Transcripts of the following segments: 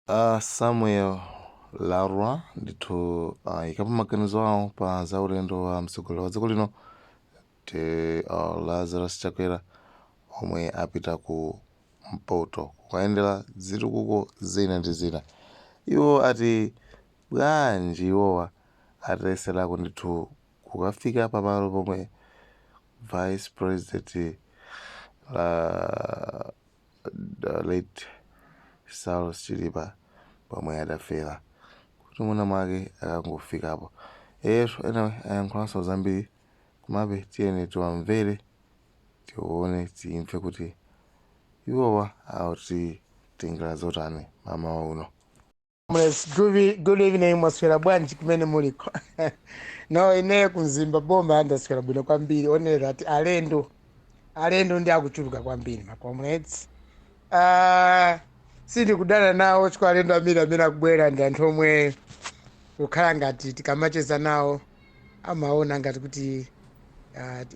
Samuel Larwa ndithu ayikapo maganizo awo pa za ulendo wa mtsogoleri wa dziko lino te Lazarus Chakwera omwe apita ku mpoto kukayendera zitukuko zina ndi zina. Iwo ati bwanji iwowa atayeserako ndithu kukafika pamalo pomwe Vice President la the late Saulos Chilima pomwe adafera, kuti mwina mwake akangofikapo. Etu anyway, ayankhulanso zambiri, komabe tiyeni tiwamvere, tione, timve kuti iwowa akutitengera zotani mamawa uno. Yes, good evening. Mwaswera bwanji kumene muliko? No, ine kumzimba boma ndaswera bwino kwambiri. Onera ati alendo ndi akuchuluka kwambiri, ma comrades. Sindikudana nawo chifukwa alendo ambiri amene akubwera ndi anthu omwe kukhala ngati tikamacheza nawo amaona ngati kuti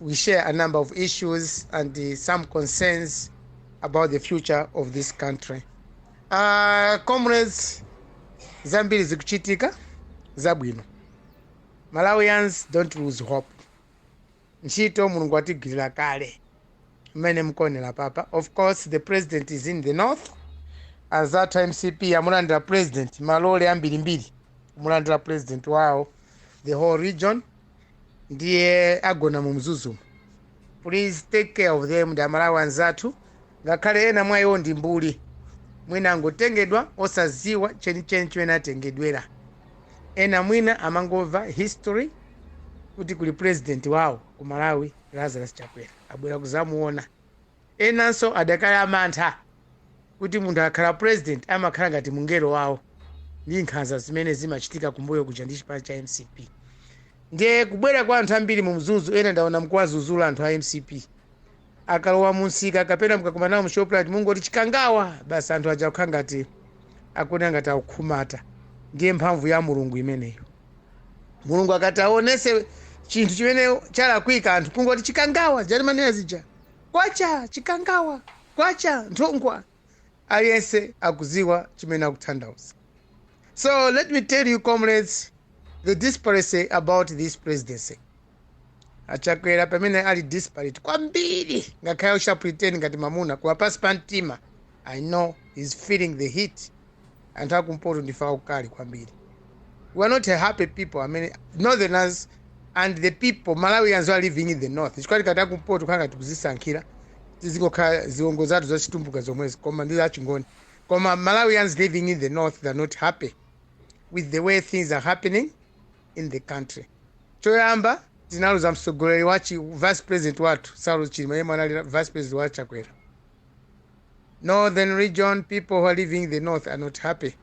we share a number of issues and some concerns about the future of this country. Comrades, zambiri zikuchitika zabwino. Malawians, don't lose hope. Ntchito Mulungu atigwirira kale mmene mukuonera papa. Of course, the president is in the north. Azathu MCP amulandira president, malole ambirimbiri kumulandira president wawo, the whole region. Ndiye agona mu Mzuzumu. Please take care of them. Ndi Amalawi anzathu, ngakhale ena mwa iwo ndi mbuli, mwina angotengedwa osaziwa chenicheni chimene atengedwera. Ena mwina amangomva history kuti kuli president wawo ku Malawi, Lazarus Chakwera, abwera kuzamuona. Enanso adakali amantha kuti munthu akhala president amakhala ngati mungelo wawo, ndi nkhanza zimene zimachitika kumbuyo kuja ndi chipani cha MCP. Ndiye kubwera kwa anthu ambiri mu Mzuzu, ena ndaona mkuwazuzula anthu a MCP akalowa munsika kapena mukakumana nawo mu Shoprite, mungoti "Chikangawa" basi, anthu aja kukhala ngati akuona ngati akukhumata. Ndiye mphamvu ya Mulungu imeneyo. Mulungu akati aonese chinthu chimene chalakwika, anthu kungoti "Chikangawa", jalimanena zija, "Kwacha Chikangawa, kwacha nthongwa", aliyense akuziwa chimene akutanthauza. So let me tell you, comrades, the disparity about this presidency. Achakwera pamene ali desperate kwambiri, ngakhale ucha pretend ngati mamuna, koma pasi pa mtima I know he's feeling the heat. Anthu akumpoto ndife aukali kwambiri. We are not a happy people. I mean, northerners and the people, Malawians who are living in the north, chifukwa tikati akumpoto kukhala ngati kuzisankhira, tizingokhala ziwongo zathu zachitumbuka zomwezi, koma ndi zachingoni. Koma Malawians living in the north, they are not happy with the way things are happening in the country. Choyamba, tinaluza mtsogoleri wachi vice president wathu Saulos Chilima, yemwe anali vice president wa Chakwera. Northern region people who are living in the north are not happy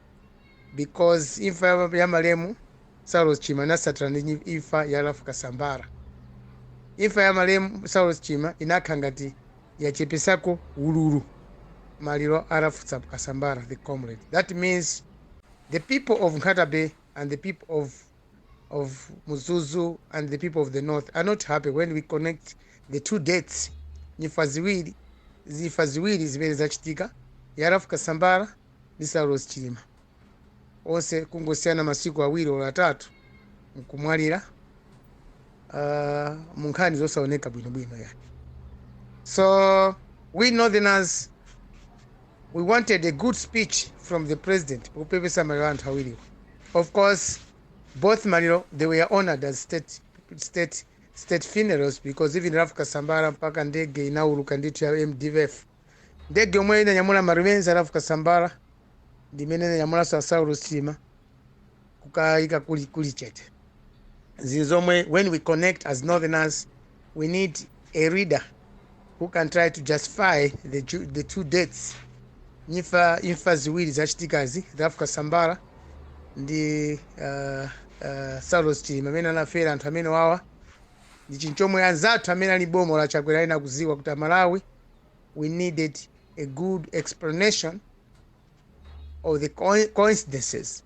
because imfa ya malemu Saulos Chilima inasatira ndi imfa ya Ralph Kasambara. Imfa ya malemu Saulos Chilima inakhala ngati yachepesako ululu maliro a Ralph Kasambara, the comrade. That means the people of Nkhata Bay and the people of Mzuzu and the people of the north are not happy when we connect the two dates, imfa ziwiri, imfa ziwiri zimene zachitika, ya Ralph Kasambara ndi Saulos Chilima, onse kungosiyana masiku 2 olo 3 nkumwalira mu nkhani zosaoneka bwinobwino yani. So we northerners, we wanted a good speech from the president kupepesa maliro anthu awiriwa. Of course, both maliro, they were honored as state funerals, because even Ralph Kasambara, mpaka ndege inauluka ndithu ya MDF, ndege yomwe inanyamula ma remains a Ralph Kasambara ndimene inanyamulanso a Saulos Chilima kukayika kuli chete. Zili zomwe when we connect as northerners, we need a leader who can try to justify the two deaths, imfa ziwiri zachitikazi, Ralph Kasambara ndi Saulos Chilima, amene anafera anthu amene wawa. Ndi chinthu chomwe anzathu amene ali boma la Chakwera ena kuziwa kuti Amalawi, we needed a good explanation of the coincidences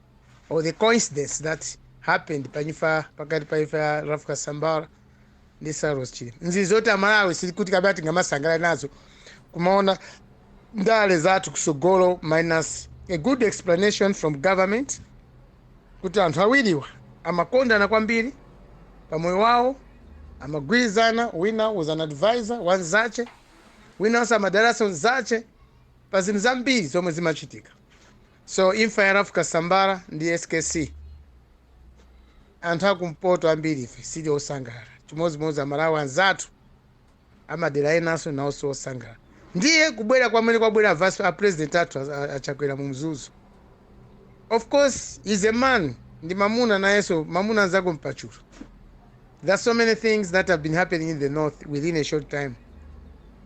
or the coincidence that happened panyifa pakati pa imfa ya Ralph Kasambara ndi Saulos Chilima. Nzi zoti Amalawi sikuti kabati tingamasangala nazo kumaona ndale zathu kusogolo minus A good explanation from government kuti anthu awiriwa amakondana kwambiri pamoyo wawo, amagwirizana. Wina was an advisor wanzache, winanso amadalaso nzache pa zinthu zambiri zomwe zimachitika. So imfa ya Ralph Kasambara ndi SKC, anthu akumpoto ambiri ife sili osangalala. Chimodzimodzi Amalawi anzathu amadera enanso nawonso osangalala. Ndiye kubwera kwamene kwabwera vice a president athu Achakwera mu Mzuzu, of course is a man, ndi mamuna nayenso, mamuna anzako mpachula. There are so many things that have been happening in the north within a short time.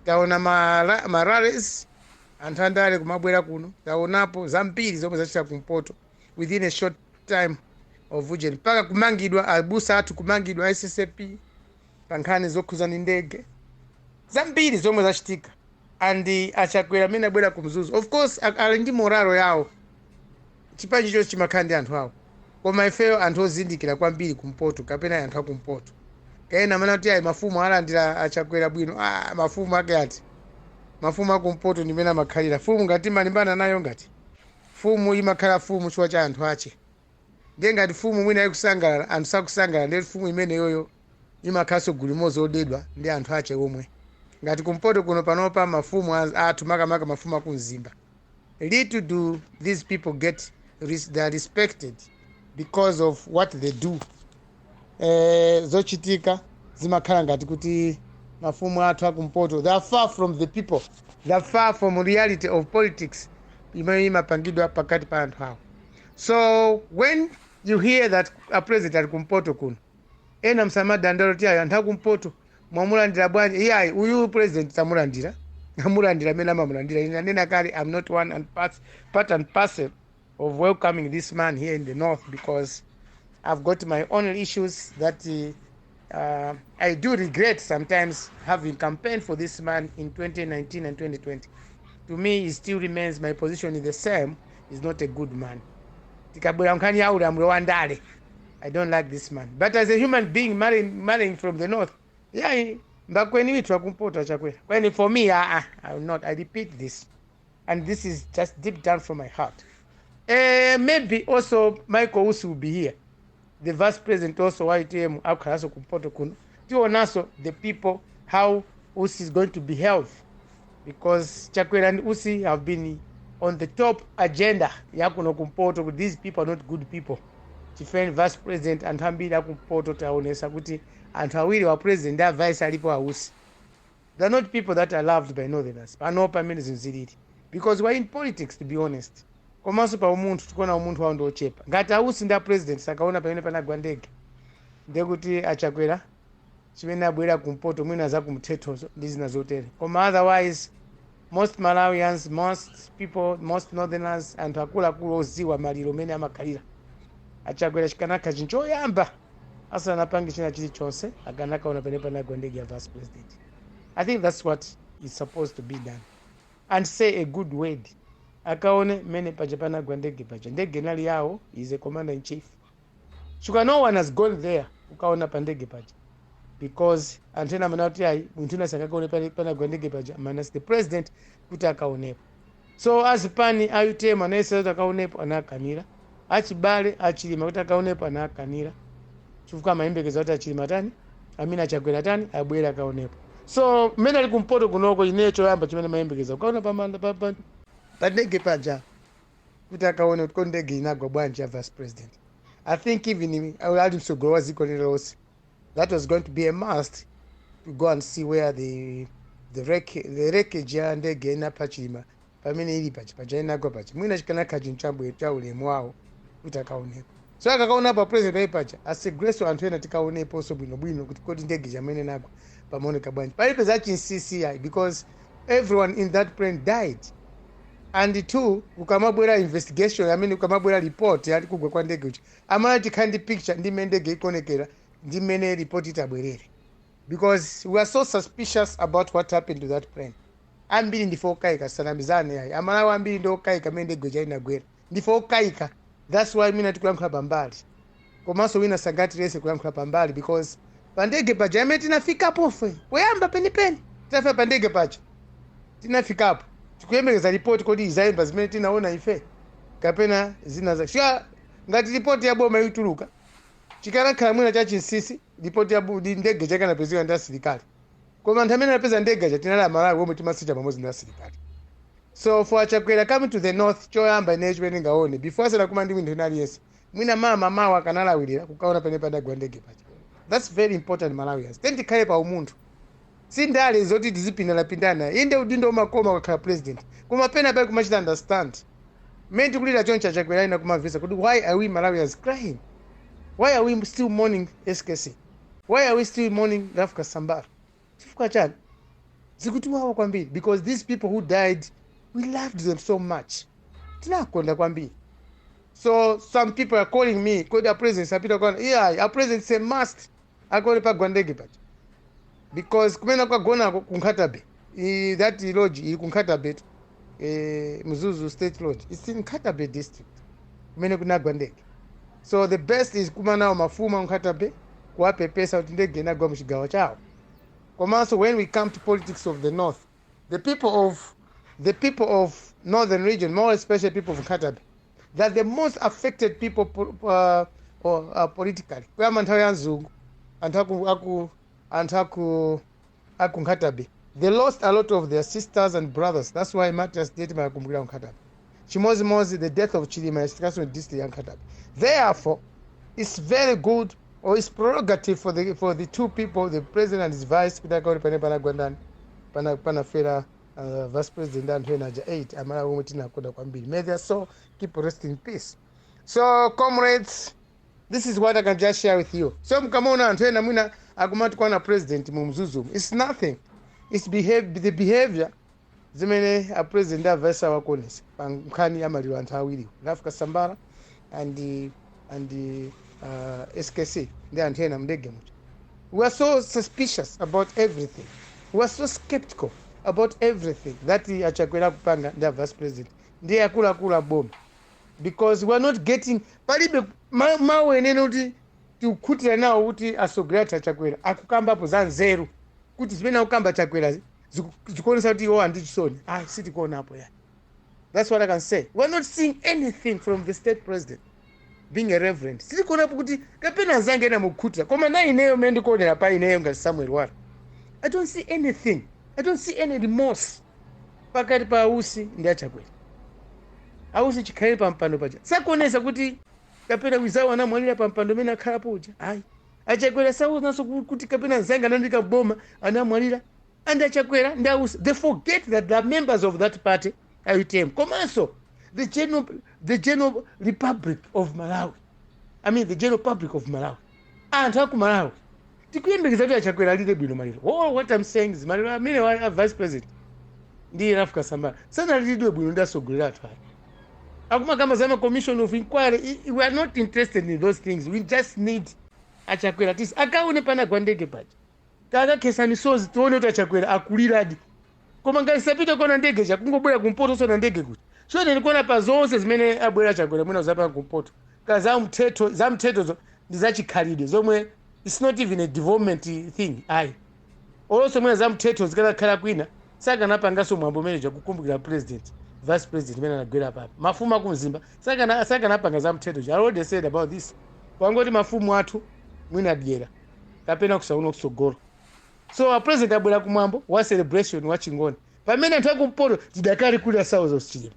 Taona ma rallies, anthu andale kumabwera kuno. Taonapo zambiri zomwe zachita kumpoto within a short time of ujeni, mpaka kumangidwa abusa athu, kumangidwa SSP pa nkhani zokhuza ndi ndege, zambiri zomwe zachitika. And Achakwera amene abwera ku Mzuzu, of course ali ndi morale yawo, chipani chonse chimakhala ndi anthu awo. Koma ifeyo anthu ozindikira kwambiri kumpoto kapena anthu akumpoto kaena amene kuti ayi, mafumu alandira Achakwera bwino. Ah, mafumu ake ati? Mafumu akumpoto ndimene amakhalira fumu ngati malimbana nayo, ngati fumu imakhala fumu chifukwa cha anthu ache. Ndiye ngati fumu mwina ikusangalala, anthu sakusangalala, ndiye fumu imene yoyo imakhalanso gulu limodzi odedwa ndi anthu ache omwe. Ngati kumpoto kuno panopa, mafumu athu, makamaka mafumu akumzimba, little do these people get, they are respected because of what they do. Zochitika zimakhala ngati kuti mafumu athu akumpoto, they are far from the people, they are far from reality of politics imene imapangidwa pakati pa anthu awo. So when you hear that a president ali kumpoto kuno, ena msamadandaula kuti ayi, anthu akumpoto mwamulandira bwanji? Iyayi, uyu president tamulandira, amulandira amene amamulandira. Ine anena kale, I'm not one and part and parcel of welcoming this man here in the north because I've got my own issues that I do regret sometimes having campaigned for this man in 2019 and 2020. To me, it still remains, my position is the same, he's not a good man. Tikabwera nkhani ya ulamuliro wa ndale, I don't like this man. But as a human being marrying from the north, yeah, mbakweni withu akumpoto Achakwera. Kweni for me, I will not. I repeat this. And this is just deep down from my heart. Maybe also Michael Usi will be here. The vice president also wa UTM akhalanso kumpoto kuno. Tionanso the people how Usi is going to be held because Chakwera and Usi have been on the top agenda yakuno kumpoto kuti these people are not good people. Chifeni vice president, anthu ambiri akumpoto taonesa kuti anthu awiri wa president ndi a vice alipo ausi, they are not people that are loved by northerners pano pamene zinthu zilili, because we're in politics, to be honest. Komanso pa umunthu, tikuona umunthu wawo ndi ochepa. Ngati ausi ndi a president sakaona pamene panagwa ndege, ndekuti Achakwera chimene abwera kumpoto mwina zakumthethozo ndi zina zotere. Koma otherwise, most Malawians, most people, most northerners, anthu akuluakulu oziwa maliro amene amakhalira, Achakwera chikanakha chinthu choyamba asanapange china chilichonse akanakaona pamene panagwa ndege ya vice president. I think that's what is supposed to be done, and say a good word. Akaone mmene paja panagwa ndege paja, ndege inali yawo, is a commander in chief. Chifukwa no one has gone there ukaona pa ndege paja, because anthu ena amene kuti ayi, munthu ina sakakaone panagwa ndege paja minus the president kuti akaonepo. So azipani a UTM anayesa kuti akaonepo, anakanira. Achibale Achilima kuti akaonepo, anakanira, chifukwa amayembekeza kuti Achilima tani, amene Achakwera tani, abwere akaonepo. So mmene ali kumpoto kunoko, ineyo choyamba chimene mayembekeza kukaona pamanda pa ndege paja kuti akaone kuti ko ndege inagwa bwanji ya vice president. I think even ali msogolo wa dziko lililonse, that was going to be a must to go and see where the wreckage ya ndege inapha Chilima pamene ili paja, paja inagwa paja. Mwina chikanakhala chinthu chabwino cha ulemu wawo kuti akaonepo. So akakaona pa president ali paja, aseguleso anthu ena tikaoneponso bwinobwino kuti kodi ndege chamene inagwa pamaoneka bwanji. Palibe za chinsinsi ayi, because everyone in that plane died. And two, kukamabwera investigation amene kukamabwera report yali kugwa kwa ndege uchi, amala tikhale ndi picture ndi mmene ndege ikuonekera ndi mmene report itabwerere, because we are so suspicious about what happened to that plane. Ambiri ndife okayika, sanamizane ayi. Amalawi ambiri ndi okayika mmene ndege ija inagwera, ndife okayika. That's why mina tikuyankhula pambali, komanso wina sangatilese kuyankhula pambali, because pa ndege paja amene tinafikapo fe poyamba penipeni, tinafika pa ndege paja, tinafikapo tikuyembekeza ripoti, kodi izayimba zimene tinaona ife. Kapena zina za sha ngati ripoti ya boma ituluka, chikanakhala mwina cha chinsinsi, ripoti ya ndege chakanapezeka ndi asilikali. Koma anthu amene anapeza ndege aja tinali Amalawi omwe timasearcha pamodzi ndi asilikali. So for Achakwera coming to the north, choyamba ineyo chimene ndingaone, before asanakumane ndi munthu aliyense, mwina mama mawa akanalawirira kukaona pene padagwa ndege paja. That's very important, Malawians. Then tikhale pa umunthu, si ndale zoti tizipindana-pindana. Inde, udindo umakoma ukakhala president, koma pena pali kumachita understand mmene tikulira choncho. Achakwera ina kumamvesa kuti why are we Malawians crying? Why are we still mourning SKC? Why are we still mourning Ralph Kasambara? Chifukwa chani zikutiwawa kwambiri? Because these people who died, we loved them so much, tinakonda kwambiri. So some people are calling me, kodi a president apita kwana? Yeah, a president say must akaone pagwa ndege paja, because kumene kwagonako ku Nkhata Bay, that lodge ili ku Nkhata Bay, Mzuzu State Lodge. It's in Nkhata Bay district kumene kunagwa ndege. So the best is kumanawo mafumu a Nkhata Bay, kuwapepesa kuti ndege inagwa muchigawo chawo. Komanso when we come to politics of the north, the people of northern region, more especially people of Nkhata Bay, they're the most affected people or politically. Kuyamba nthawi ya mzungu, anthu aku Nkhata Bay, they lost a lot of their sisters and brothers. That's why Martyrs Day timakumbukira ku Nkhata Bay. Chimodzimodzi the death of Chilima yachitikanso district ya Nkhata Bay. Therefore it's very good or it's prerogative for the two people, the president and his vice, kuti akaone pane panagwa ndani, panafera vice president, anthu ena aja 8, Amalawi omwe tinakonda kwambiri. May their soul keep rest in peace. So comrades, this is what I can just share with you. So mkamaona anthu ena mwina akumati kwana president mu Mzuzumu, it's nothing. It's the behavior zimene a president a vice awakonesa pa nkhani ya maliro anthu awiriwo, Ralph Kasambara and SKC ndi anthu ena mndege muja. We are so suspicious about everything. We are so skeptical about everything that Achakwera kupanga ndi a vice president ndiye akuluakulu aboma, because we are not getting, palibe mawu enene kuti tikukhutira nawo kuti atsogoleri athu Achakwera akukambapo za nzeru, kuti zimene akukamba Chakwera zikuonesa kuti iwo andi chisoni. Ah, sitikuonapo ya. That's what I can say. We are not seeing anything from the state president being a reverend. Sitikuonapo kuti kapena anzange ena mukukhutira, koma na ineyo mene ndikuonera pa ineyo ngati Samuel Wara, I don't see anything. I don't see any remorse pakati pa Ausi ndi Achakwera. Ausi chikhalire pampando paja sakuonesa kuti kapena wizawo anamwalira pampando umene akhalapo uja, ayi. Achakwera saonanso kuti kapena nzanga anandika boma anamwalira. And Achakwera ndi Ausi, they forget that they are members of that party, UTM, komanso the general Republic of Malawi, I mean the general public of Malawi. Anthu aku Malawi tikuyembekeza kuti Achakwera alire bwino maliro. Oh, what I'm saying is maliro amene wa a vice president ndi Ralph Kasambara sanaliridwe bwino ndi atsogoleri athu aya. Akumakamba za ma commission of inquiry. We are not interested in those things. We just need Achakwera tisi akaone panagwa ndege paja, kakakhetsa misozi, tione kuti Achakwera akuliradi. Koma ngati sapita kuona ndege, chakungobwera kumpoto sona ndege kuti chone ndikuona pa zonse zimene abwera Achakwera mwina uzapanga kumpoto ka za mthetho, za mthethozo ndi zachikhalidwe zomwe it's not even a development thing, ayi. Olonso mwina za mthetho zikanakhala kwina, sakanapanganso mwambo umene kukumbukira president, vice president imene anagwera papa. Mafumu akumzimba sakanapanga za mthetho. I already said about this. Kwangoti mafumu athu mwina adyera kapena kusaona kutsogolo. So a president abwera kumwambo wa celebration wa Chingoni pamene anthu akumpoto tidakali kulira Saulos Chilima.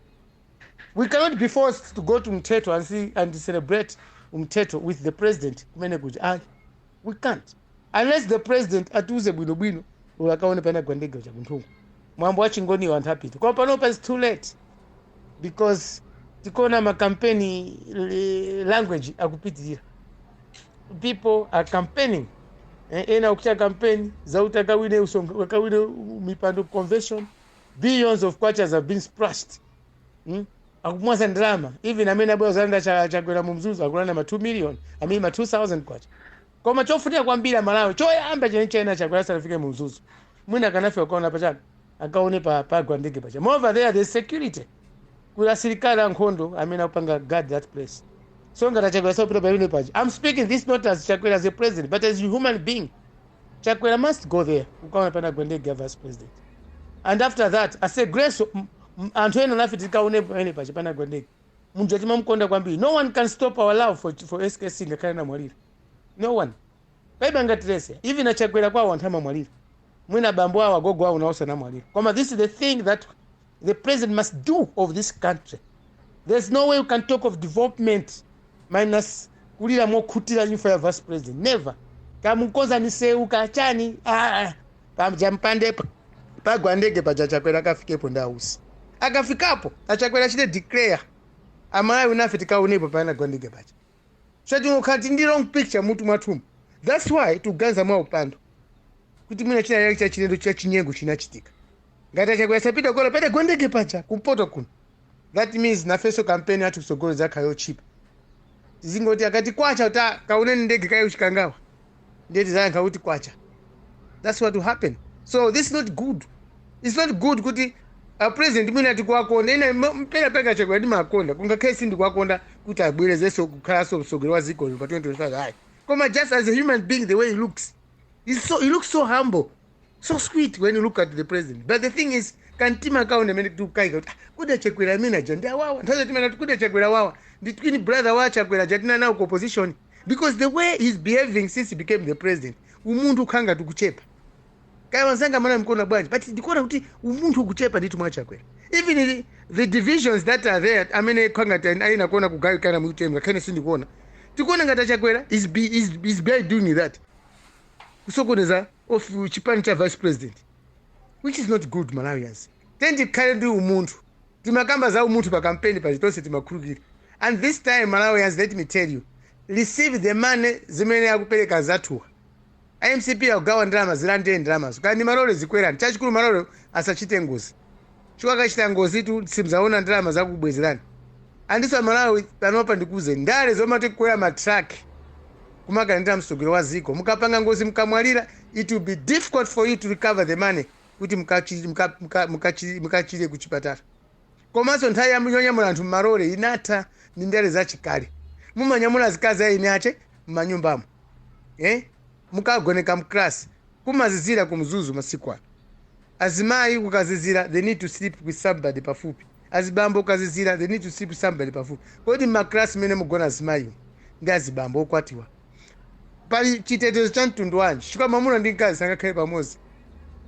We cannot be forced to go to mthetho and see and celebrate umthetho with the president kumene kuti ayi, we can't unless the president atiuze bwinobwino ulo akaone panagwa ndege chakunthungu. Mwambo wa Chingoniwo anthu apita, koma panopa it's too late because tikuona makampeni language akupitirira. People are campaigning. Ena akuchita campaign zauti akawine akawine mipando convention. Billions of kwachas have been splashed, Akumwaza ndalama. Even amene abwera zalanda Chakwera mu Mzuzu akulanda ma 2 million, I mean ma 2000 kwacha. Koma chofunika kwambiri Malawi, choyamba chene chena, Chakwera sanafike mu Mzuzu, mwina akanafika kukaona pachani, akaone pa pagwa ndege pacha. Moreover, there there's security, kuli asilikali ankhondo amene akupanga guard that place. So ngati Chakwera sapita pamene paja, I'm speaking this not as Chakwera as a president but as a human being, Chakwera must go there kukaona panagwa ndege ya vice president. And after that asegreso anthu ena nafe tikaone pamene paja panagwa ndege. Munthu atimamukonda kwambiri. No one can stop our love for SKC ngakhale namwalira. No one, paibe angatilese. Even aChakwera kwawo anthu amamwalira, mwina abambo awo, agogo awo nawo sanamwalira. Koma this is the thing that the president must do of this country. There's no way you can talk of development minus kulira mokhutira imfa ya vice president. Never. Kamukoza misewu kachani, ah, pajampande pagwa ndege paja, Chakwera akafikepo ndi ausi. Akafikapo aChakwera achite declare, Amalawi nafe tikaonepo panagwa ndege paja. So tingokhati ndi wrong picture mutu mwathumu. That's why tikuganiza mwa upando kuti mwina china cha chilendo cha chinyengo chinachitika. Ngati aChakwera sapita kola pede gwandege paja kumpoto kuno, that means nafeso kampeni yathu kusogolo zakhala yochipa. Tizingoti akati kwacha kuti, "Ah, kaoneni ndege kaye uchikangawa," ndiye tizayankha kuti kwacha. That's what will happen. So this is not good. It's not good kuti a president mwina tikuwakonda. Ine mpena peka Chakwera ndimakonda, kungakhale sindikuwakonda kuti abwerezenso kukhalanso mtsogoleri wa dziko lino pa 2025, ayi. Koma just as a human being, the way he looks, he looks so humble, so sweet when you look at the president. But the thing is, kantima kaone amene tikukaika kuti, ah, kuda Chakwera amene aja ndi awawa. Nthawi timene kuti kuda Chakwera wawa ndi twin brother wa Chakwera jatina nawo ku opposition, because the way he's behaving since he became the president, umunthu ukhanga tikuchepa. Kaya wanzanga mana mkuona bwanji, but ndikuona kuti umunthu ukuchepa ndithu mwaChakwera. Even the divisions that are there, amene khanga ayina kuona kugawikana mu UTM, ngakhale sindikuona, tikuona ngati aChakwera is by doing that kusokoneza of chipani cha vice president, which is not good. Malawians, tendikhale ndi umunthu. Timakamba za umunthu pa kampeni pachi, tonse timakhulupirira. And this time, Malawians, let me tell you, receive the money zimene akupereka zathuwa. IMCP akugawa ndalama, zilandire ndalamazo. Kandi malole zikwerani, chachikulu malole asachite ngozi. Chifukwa akachita ngozi tu simzaona ndalama zakubwezerani. Andiso Malawi panopa ndikuze ndale zomati kukwera matraki kumakalendera msogolo wa ziko, mukapanga ngozi mukamwalira, it will be difficult for you to recover the money kuti mukachire kuchipatala. Komanso nthawi yonyamula anthu mmalole inatha, ndi ndale zachikale. Mumanyamula azikazi aini ache mmanyumbamo, eh? Mukagoneka mklasi, kumazizira kumzuzu masiku ano. Azimayi kukazizira, they need to sleep with somebody pafupi. Azibambo kukazizira, they need to sleep with somebody pafupi. Kodi mmaklasi mene mugona azimayi ndi azibambo okwatiwa pali chitetezo cha mtundu wanji? Chifukwa mwamuna ndi mkazi sangakhale pamodzi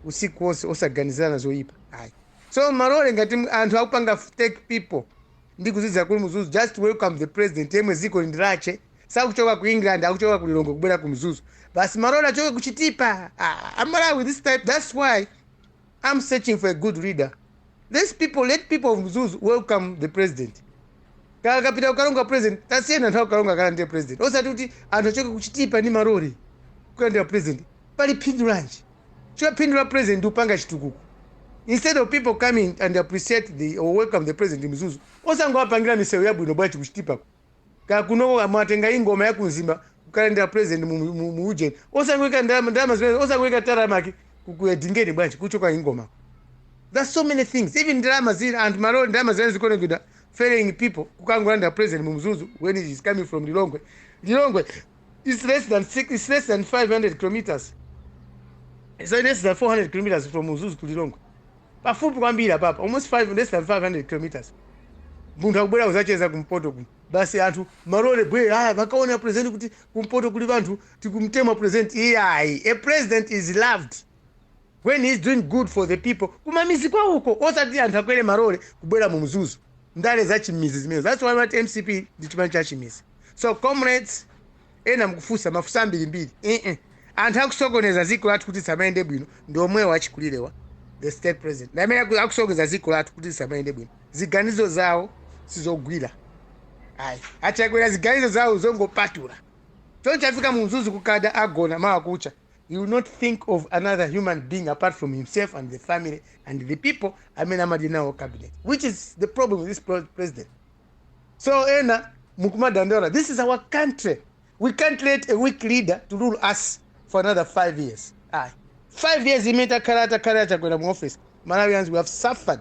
usiku wonse osaganizirana zoyipa, ayi. So malole ngati anthu akupanga take people ndi kuzidza kuli Mzuzu just welcome the president yemwe ziko lindilache, sakuchoka ku England, akuchoka ku Lilongwe kubwera ku Mzuzu basi, malole achoke kuchitipa. Ah, Amalawi, this type, that's why I'm searching for a good leader. These people, let people of Mzuzu welcome the president. Kaka kapita kukalonga president, tasiyena anthu akukalonga kala ndiye president, osati kuti anthu achoke kuchitipa ndi malole kulandira president. Pali phindu lanji? Chifukwa phindu la president ndi kupanga chitukuko. Instead of people coming and appreciate the or welcome the president Mzuzu, osangowapangira misewu yabwino bwachi kuchitipako? Kakunoko mwatenga ingoma ya kumzimba kukalandira president mu ujeni, osangoika ndalama zimene, osangoika tarmac kuedingeni bwanji kuchoka ingoma? There's so many things. Even ndalama zili anthu maloli, ndalama zimene zikonekeda ferrying people kukangolandira president mu Mzuzu when he is coming from Lilongwe. Lilongwe is less than six, it's less than 500 kilometers. It's less than 400 kilometers from Mzuzu to Lilongwe. Pafupi kwambiri apapa, almost 5, less than 500 kilometers. Munthu akubwera kuzacheza kumpoto kuno, basi anthu malole bwe, aya vakaona president kuti kumpoto kuli vanthu tikumtema president. Iyayi, a president is loved when he's doing good for the people kumamizi kwauko, osati anthu akwere malole kubwera mu Mzuzu. Ndale za chimizi zimene, that's why mati MCP ndi chipani cha chimizi. So comrades, ena mukufunsa mafunso ambirimbiri. Anthu akusokoneza dziko lathu kuti samayende bwino ndi omwewo achikulirewa, the state president ndi amene akusokoneza dziko lathu kuti samayende bwino. Ziganizo zawo sizogwira, ayi. Achakwera ziganizo zawo zongopatula. Choncho afika mu Mzuzu kukada agona, mawa kucha. He will not think of another human being apart from himself and the family and the people amene amadi nawo cabinet, which is the problem with this president. So ena mukumadandaula, this is our country. We can't let a weak leader to rule us for another 5 years. Aye, 5 years imene takhala takhala Achakwera mu office, Malawians, we have suffered.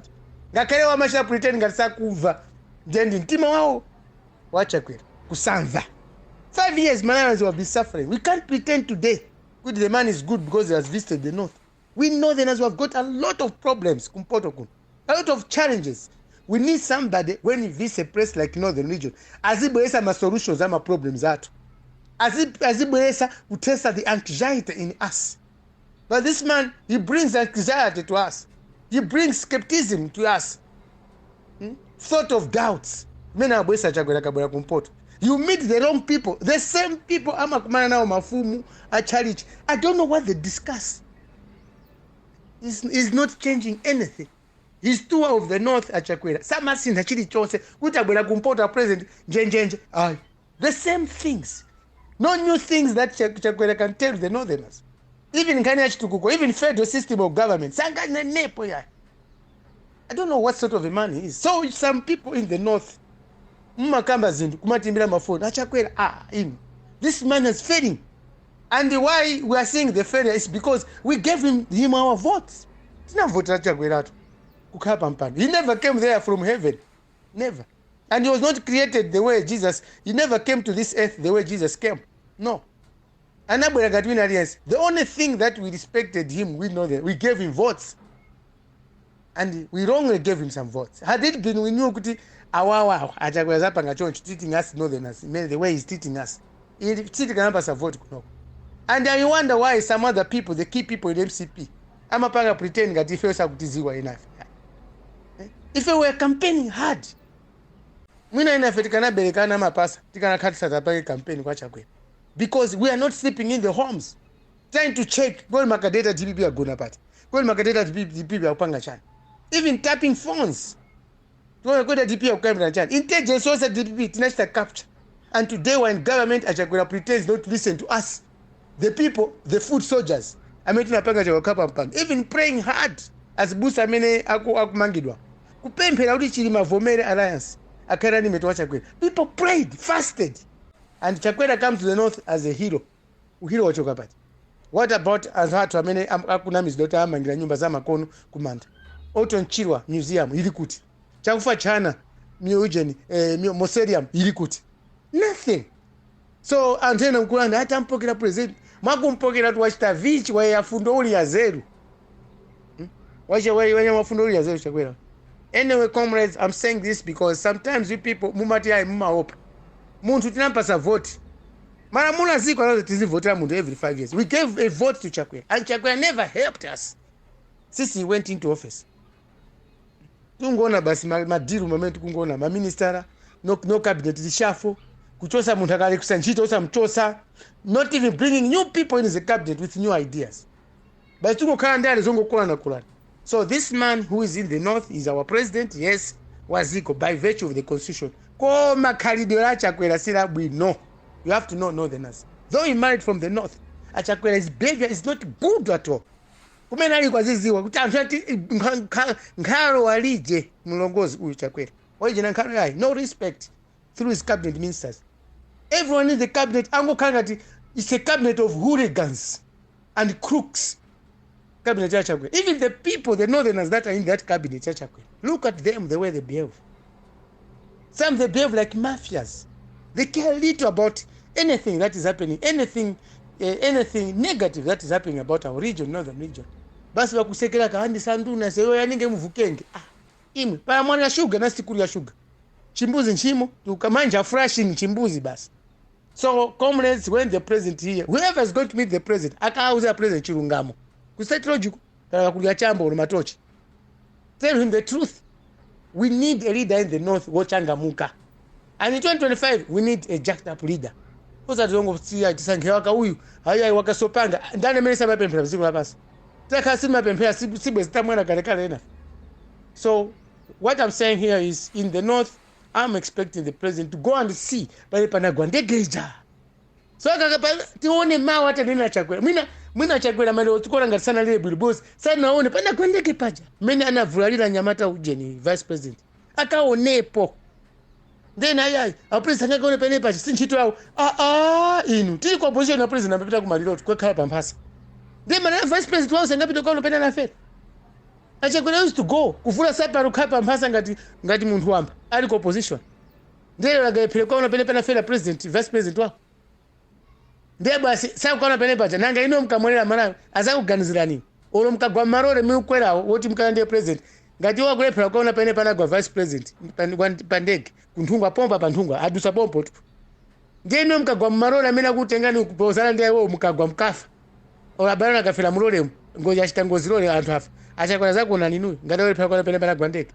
Ngakhale wamachita pretend ngati sakumva, ndiye ndi mtima wawo waChakwera kusamva. 5 years Malawians have been suffering. We can't pretend today kuti the man is good because he has visited the north. We northerners, we have got a lot of problems kumpoto kuno, a lot of challenges. We need somebody, when he visits a place like Northern Region, azibweresa ma solutions ama problems athu, azibweresa kutesa the anxiety in us. But this man, he brings anxiety to us, he brings skepticism to us, Thought of doubts mene abwesa Chakwera kabwera kumpoto. You meet the wrong people, the same people amakumana nawo, mafumu achalichi. I don't know what they discuss. Is not changing anything. His tour of the north, aChakwera samasintha chilichonse. Kuti abwera kumpoto a president, njenjenje ayi, the same things, no new things that Chakwera can tell the northerners. Even nkhani ya chitukuko, even federal system of government, sanganenepo yayi. I don't know what sort of a man he is. So some people in the north mmakamba zinthu, kumatimbira mafoni aChakwera. Ah, inu, this man is failing. And why we are seeing the failure is because we gave him our votes. Tinavotera Chakweratu kukhala pampando. He never came there from heaven, never. And he was not created the way Jesus, he never came to this earth the way Jesus came, no. Anabwera ngati wina aliyense. The only thing that we respected him, we know that we gave him votes, and we wrongly gave him some votes. Had it been we knew kuti awawa aChakwera zapanga choncho, treating us northerners the way he's treating us, sitikanapasa vote kunoko. And I wonder why some other people, the key people in MCP, amapanga pretend ngati ife sakutiziwa. Inafe ife were campaigning hard. Mwina inafe tikanaberekana amapasa, tikanakhala tisatapange campaign kwa Chakwera, because we are not sleeping in the homes trying to check kodi ma cadet a DPP agona pati, kodi ma cadet a DPP akupanga chani, even tapping phones tione kodi a DPP akukambira chani. Intelligence yonse DPP tinachita capture. And today when government, aChakwera pretends not to listen to us, the people, the foot soldiers amene tinapanga Chakwera pampando, even praying hard azibusa amene akumangidwa, kupemphera kuti Chilima vomere alliance, akhalira ndi meto wa Chakwera. People prayed, fasted, and Chakwera comes to the north as a hero. Uhero wachoka pati? What about anthu athu amene akunamizidwa kuti amangira nyumba za makono kumanda? Orton Chirwa Museum ili kuti? Chakufa Chana Mugen, mausoleum ili kuti? Nothing. So anthu ena mkulanda ati ampokera president, mwakumpokera kuti wachita vichi waye afundo uli ya zeru. Wache waye mafundo uli ya zeru Chakwera. Anyway, comrades, I'm saying this because sometimes we people mumati ayi, mumaopa munthu tinampasa vote. Malamulo aziko anazo tizivotera munthu every 5 years. We gave a vote to Chakwera, and Chakwera never helped us since he went into office. Tungoona basi madiru mamene tikungoona maministara, no, no cabinet reshuffle, kuchosa munthu akalekusa ntchito osamchosa, not even bringing new people in the cabinet with new ideas. Basi tungokhala ndale zongokulanakulana. So this man who is in the north is our president, yes, waziko by virtue of the constitution, koma khalidwe la Chakwera silabwino. You have to know, northerners, though he married from the north, aChakwera, his behavior is not good at all. Kumene ali kwaziziwa kuti anthu ati nkhalo walije mlongozi uyu Chakwera walije na nkhalo yayi. No respect through his cabinet ministers. Everyone in the cabinet angokhala ngati it's a cabinet of hooligans and crooks, cabinet ya Chakwera. Even the people, the northerners that are in that cabinet ya Chakwera, look at them, the way they behave. Some, they behave like mafias. They care little about anything that is happening, anything negative that is happening about our region, northern region. Basi vakusekera kahandisa nduna seyo yaninge muvukenge. Ah, imwe paya mwana ya shuga na sikulu ya shuga chimbuzi nchimo tukamanja flashing chimbuzi basi. So comrades, when the president here, whoever is going to meet the president, akauza president chilungamo kustate logical kana kulya chambo uli matochi. Tell him the truth. We need a leader in the north wochangamuka, and in 2025 we need a jacked up leader. Usati zongosiya tisankhe waka uyu hayi wakasopanga ndani amene samapemphera dziko lapansi. Takhala simapemphera sibwe zitamwana kalekale ena. So what I'm saying here is, in the north, I'm expecting the president to go and see pale panagwa ndege ija. So tione mawu atanena Chakwera. Mwina Chakwera malero tikuona ngati sanalire bwino, sanaone panagwa ndege paja mmene anavulalira nyamata ujeni vice president. Akaonepo. Then ayayi apresident angakaone pene paja, si ntchito yawo. Aa, inu, tili ku opposition na president amapita kumaliro kwekhala pamphasa. Then mana vice president wawo sangapita kukaona pene anafera? AChakwera used to go kuvula saparo, kukhala pamphasa ngati munthu wamba ali ku opposition. Ndiye lagayephera kukaona pene panafera president, vice president wawo. Ndiye basi sakukaona pene paja. Nanga ino mkamwelera Malawi azakuganizirani olo mkagwa mmalole miukwerawo woti mkala ndiye president? Ngati iwo akulephera kuona pene panagwa vice president pa ndege kunthungwa pompa pa Nthungwa, adusa pompo tu. Ndiye mukagwa mumalole amene akutengani kupozana ndi iwo, mukagwa mkafa, or abale akafera mulolemo, ngozi achita ngozi lole, anthu afa. Achakwera zakuona ninuyo ngati olephera kuona pene panagwa ndege.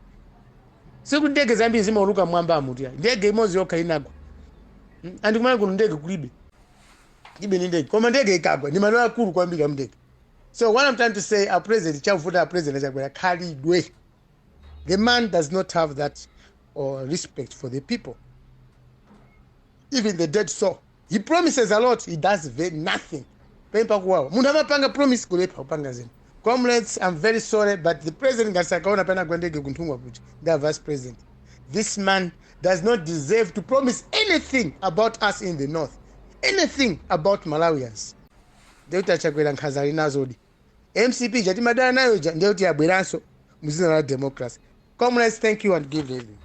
Siku ndege zambiri zimauluka mwamba amuti ndege imodzi yokha inagwa. Andikumana kuno ndege kulibe, ibe ni ndege, koma ndege ikagwa ndi malo akulu kwambiri amndege. So what I'm trying to say, our president, chavuta our president Chakwera khalidwe. The man does not have that or respect for the people, even the dead soul. He promises a lot, he does very nothing. Pempa kuwawa munthu amapanga promise, kulepha kupanga zinthu. Comrades, I'm very sorry, but the president ngati sakaona panagwa ndege kunthungwa kuja ndi vice president, this man does not deserve to promise anything about us in the north, anything about Malawians. Ndekuti Achakwera nkhanza ali nazodi. MCP chatimadana nayo ja, ndekuti yabweranso muzina la democracy. Comrades, thank you and good evening.